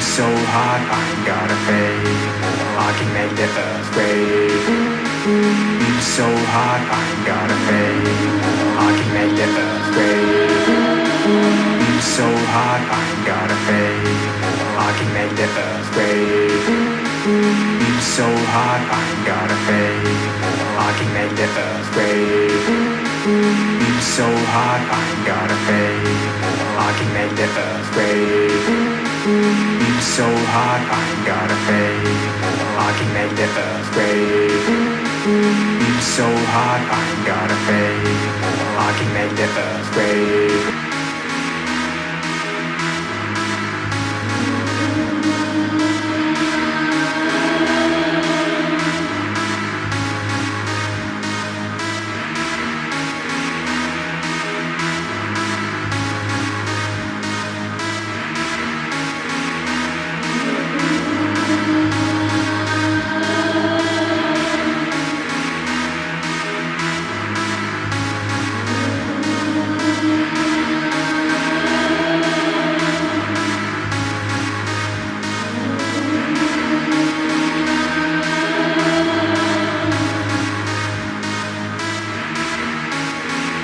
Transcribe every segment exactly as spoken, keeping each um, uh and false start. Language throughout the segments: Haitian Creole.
So hot, I gotta pay. I can make the earth quake. It's so hot, I gotta pay. I can make the earth quake. It's so hot, I gotta pay. I can make the earth quake. It's so hot, I gotta pay. I can make the earth quake. It's so hot, I gotta pay. I can make the earth quake. It's so hot, I gotta pay. I can make the earth quake. It's so hot, I gotta pay. I can make the earth quake.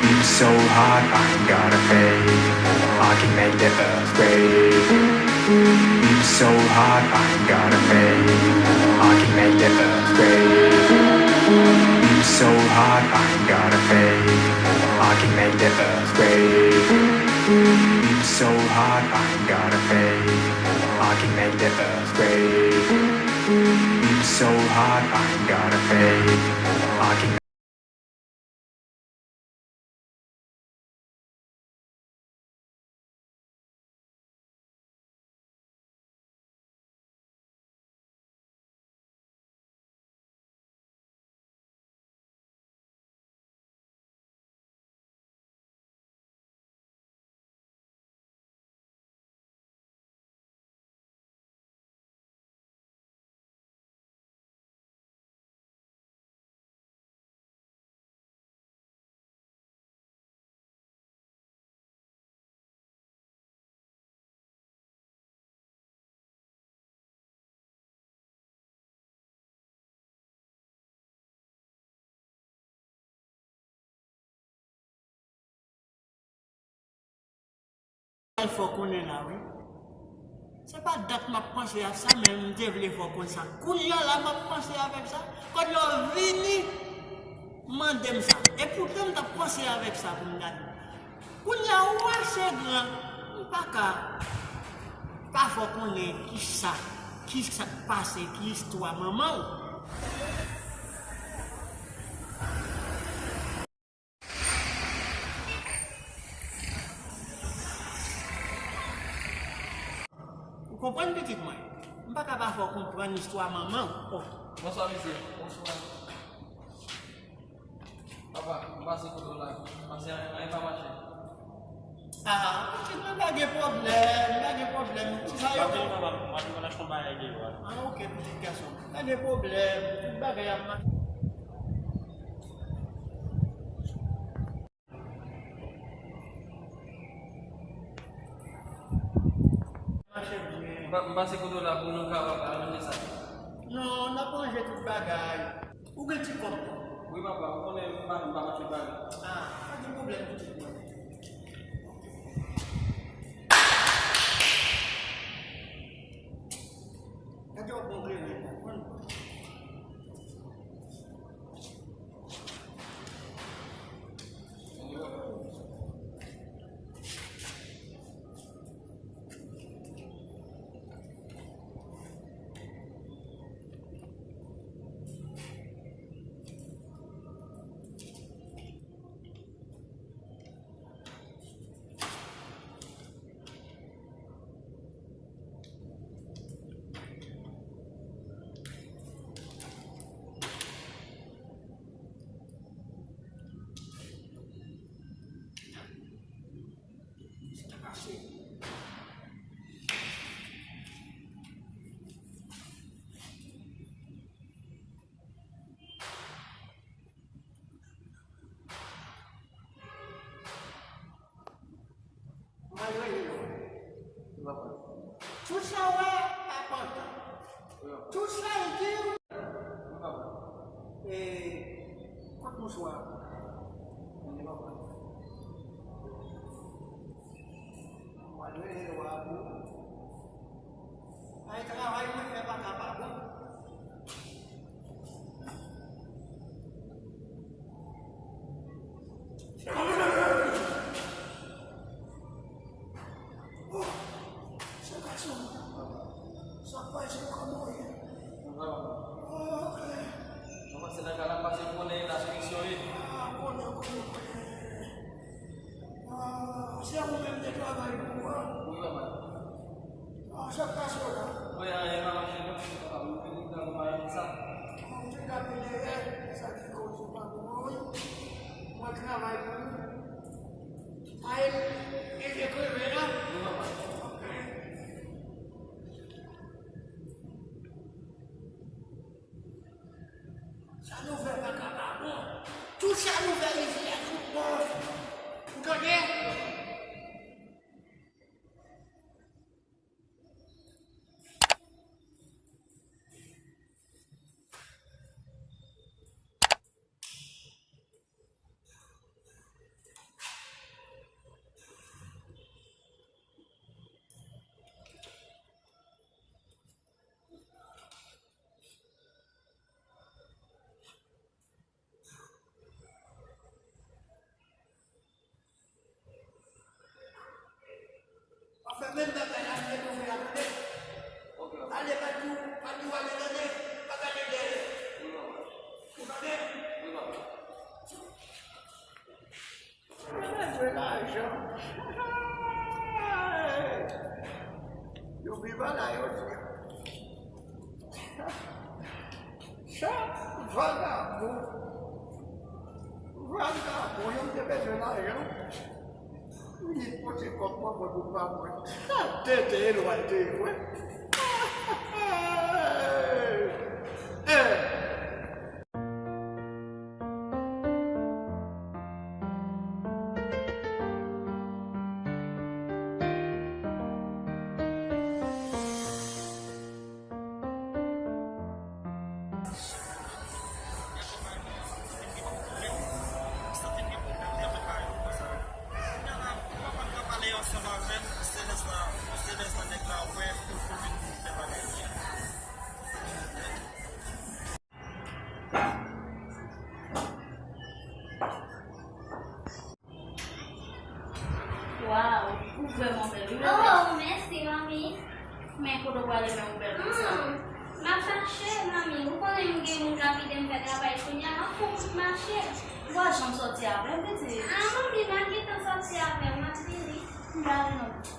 It's so hot, I gotta pay. I can make the earth quake. It's so hot, I gotta pay. I can make the earth quake. It's so hot, I gotta pay. I can make the earth quake. It's so hot, I gotta pay. I can make the earth quake. It's so hot, I gotta pay. I can Al fè w konnen la, wi. Se pa dat m ap panse a sa, men m te vle fè w konn sa. Kounye a la, m ap panse avèk sa. Kounye a w vini mande m sa. E poutan m t ap panse avèk sa pou m gade. Kounye a, ou ase gran, m pa ka pa fè w konnen ki sa, ki sa k pase, ki istwa manman w. Ou konprann, pitit mwen? M pa ka pa fè w konprann istwa manman w. Oh. Bonswa, mesye. Bonswa. Papa, m pase kote w la. Pase, anyen pa mache. Ah, pitit mwen, pa gen pwoblèm, pa gen pwoblèm. Ti sa yo. Pa gen pwoblèm, papa. M pral achte yon bagay deyò a. Ah, ok, pitit gason. Pa gen pwoblèm. Tout bagay ap mache. Mache byen. M pa, m pase kote w la pou nou kapab al manje sa. Non, n ap manje tout bagay. Ou gen ti kòb tou? Wi, papa, ou konnen m pa, m pa mache bagay. Ah, pa gen pwoblèm, pitit mwen. Gade yon bon kleren, konprann? Tout sa l di, e, kot mouchwa? Mwen dwe lwa pou. Ay, travay mwen fè pa ka pa bon. Oh, se gason. Sa k pase, kòman w ye? Ok. Mwen panse nan kay la, m panse m konnen la solution ye. Ah, konnen, konnen, konnen. Ah, se ou menm te travay pou mwen? Wi, papa. Ah, sa k pase w la? Mwen anyen pa mache non. Papa, mwen vin nan kòmay konsa. Mwen te tape dèyè, sa ki koz ou pa bon, wi. Mwen travay pou ou. Ay, e te kreve la? Wi, papa. Ok. Sa nou fè pa ka pa bon. Tout sa nou fè isit la, tout bon. Ou tande? Anfen, menm bagay la, se nou fè a, tande. Ok. Ale, pa di w, pa di w ale, tande. Pa gade dèyè. Wi, papa. Ou tande? Wi, papa. Mwen bezwen lajan. Yo pi mal a yo di. Sa, vagabon. Vagabon, yo te bezwen lajan. Li pote kòb mwen, mwen pou pa mwen. Sa tete e lwa te ye, wè. Eh. Waw, ou vrèman bèl, wi, bebe. Oh, mèsi, manmi. Men kote w prale, men ou bèl konsa? Hmm, m ap mache, manmi. Ou konnen m gen moun k ap ede m fè travay kounye a, m ap fè yon ti mache. Ou pa janm sòti avè m, pitit? Ah, manmi, m ap gentan sòti avè w, m ap vini. M prale non.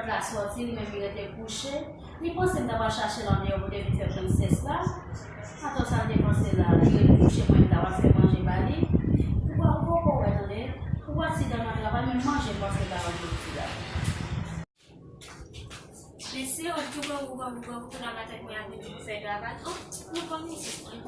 La sòti, li menm li rete kouche. Li panse m ta pral chache l andeyò pou te vin fè prensès la. Atò sa l te panse la, li rete kouche, mwen m ta pral fè manje ba li. Ou pa, ou poko wè, tande. Ou pa si dan nan travay, men manje m panse ba ou jodi la. Mesye, ou toujou gougan, gougan, gougan, gougan nan tèt mwen ap vin pou fè travay. Oh, nou pa mizik mwen.